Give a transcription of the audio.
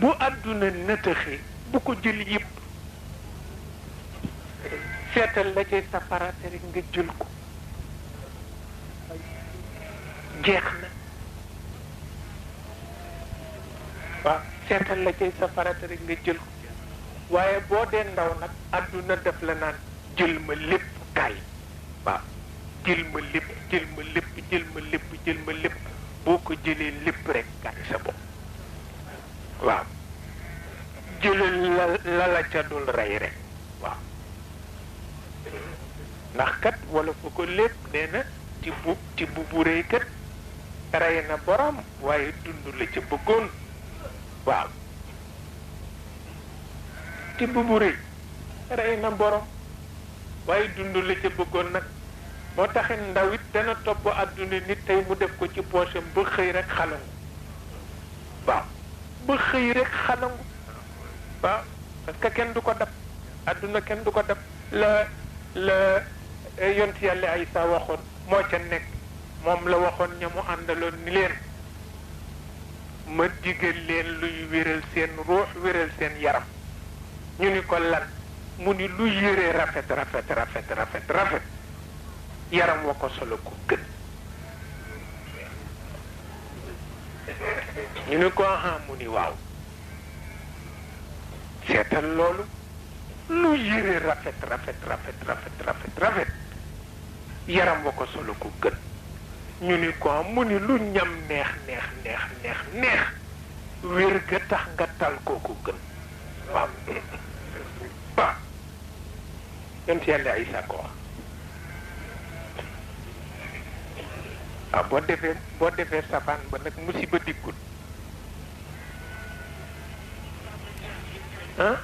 bu àdduna nëtëxee bu ko jël yëpp seetal la cay safarate rek nga jël ko jeex na waaw seetal la cay safarate rek nga jël ko waaye boo dee ndaw nag àdduna def la naan jël ma lépp kaay waaw jël ma lépp jël ma lépp jël ma lépp jël ma lépp boo ko jëlee lépp rek kaay sa bopp waaw jëlal la ca dul rey rek waaw ndax kat wala fu ko lépp nee na ci bu rëy kat rey na borom waaye dund la ca bëggoon waaw ci bu rëy rey na borom waaye dund la ca bëggoon nag moo taxit ndaw it dana topp àdduna nit tey mu def ko ci poosam ba xëy rek xalangu waaw ba xëy rek xalangu waaw parce que kenn du ko dab àdduna kenn du ko dab la yont yàlla Aysa waxoon moo ca nekk moom la waxoon ña mu àndaloon ni leen ma digal leen luy wéral seen ruux wéral seen yaram ñu ni ko lan mu ni lu yére rafet rafet rafet rafet rafet yaram wa ko solo ko gën ñu ni ko aha mu ni waaw seetal loolu lu yére rafet rafet rafet rafet rafet rafet yaram wa ko solo ko gën ñu ni ko mu ni lu ñam neex neex neex neex neex wér ga tax nga tal kooku gën waaw waaw yonent yàlla Isa ko wax waaw boo defee safaan ba nag musiba dikkul ah